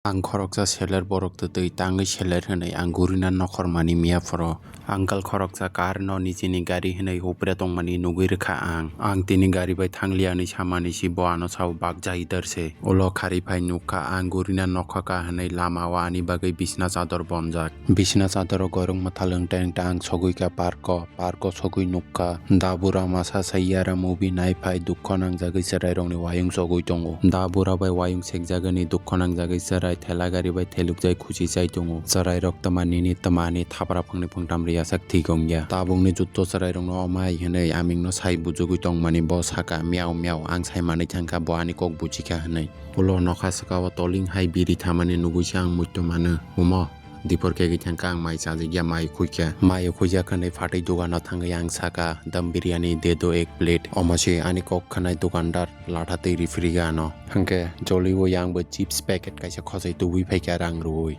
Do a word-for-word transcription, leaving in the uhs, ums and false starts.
Ang khoroksa seller borok twtwi tangwi seller hwnwi ang gurina nokhormani miya phoro. Uncle khoroksa car no nijini gari hwnwi hupre tongmani nugwi rwkha ang. Ang tini gari bai thangliya hwnwi samani si bo ano sao bak jai dar se. Ulo khari phai nukha ang gurina nokha ka hwnwi lama o ani bagwi bisna chador bonjak. Bisna chadoro gorok mwthal wngta wngta ang sogwi kha park o. Park o sogwi nukha da bura masa sai yara movie nai phai dukho nangjagwi chwrairokni wayung sogwi tongo. Da bura bai wayung sekjagani dukho nangjagwi chwrai thela gari bai thelukjai khuchi chai tongo. Chwrairok twma nini twma ani thapra phangni phangtam riyasak thik wngya. Tabukni jutto chwrairokno omai hwnwi amingno sai bujugwi tongmani bo saka, "Miao miao, ang sai manwi thangkha, bo ani kok bujikha," hwnwi. Ulo nokha saka o toling hai biri thamani nugwi se ang muitu mano. Humo, dipor kegwi thangkha ang mai chajikya, mai khuikha. Mai khuijak hwnwi phatwi dogano thangwi ang saka, "Dam biryani de do ek plate." Omo se ani kok khwnai dogandar latha twi rifriga ano. Hwnkhe joliui ang bo chips packet kaisa khojai tubui phaikha rang rwui.